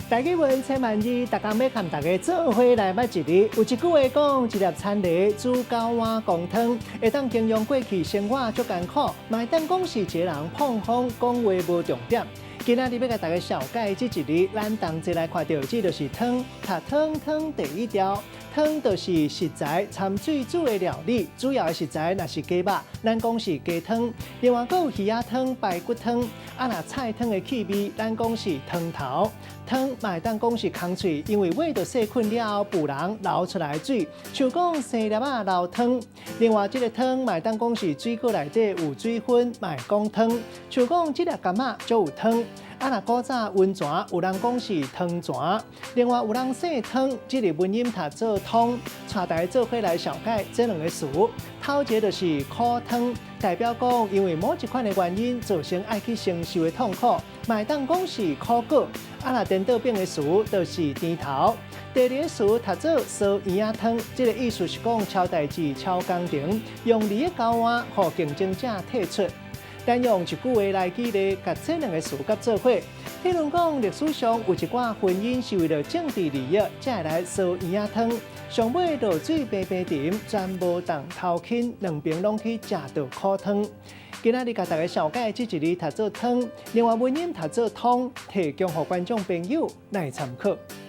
台語文千萬字，逐工欲佮大家做伙來捌一字。有一句話講，一粒田螺煮九碗公湯，會當形容過去生活足艱苦，嘛會當講是一个人膨風講話無重點。今仔日欲共大家紹介這一字，咱同齊來看著這就是湯，讀湯湯第一條，湯就是食材摻水煮的料理，主要的食材若是雞肉，咱講是雞湯。另外，閣有魚仔湯、排骨湯，啊，若菜湯的氣味，咱講是湯頭。湯嘛會當講是空喙，因為餵著細菌了後，補人流出來的水，像講生粒仔流湯。另外，這个湯嘛會當講是水果內底有水分，嘛會講湯，像講這粒柑仔足有湯。啊，若古早溫泉有人講是湯泉，另外有人姓湯，這个文音讀做通，帶大家做伙來紹介這兩個詞。頭一个就是苦湯，代表講因為某一款的原因造成愛去承受的痛苦，嘛會當講是苦果。啊，若顛倒變的詞就是甜頭。第二个詞讀做燒圓仔湯，這个意思是講超代誌、超工程，用利益交換，予競爭者退出。咱用一句話來舉例，共這兩个詞佮做伙。譬如講，歷史上有一寡婚姻是為著政治利益，才會來燒圓仔湯。上尾落水平平沉，全無當頭輕，兩邊攏去食著苦湯。今仔日共大家紹介這一字讀做湯，另外文音讀做通，提供予觀眾朋友來參考。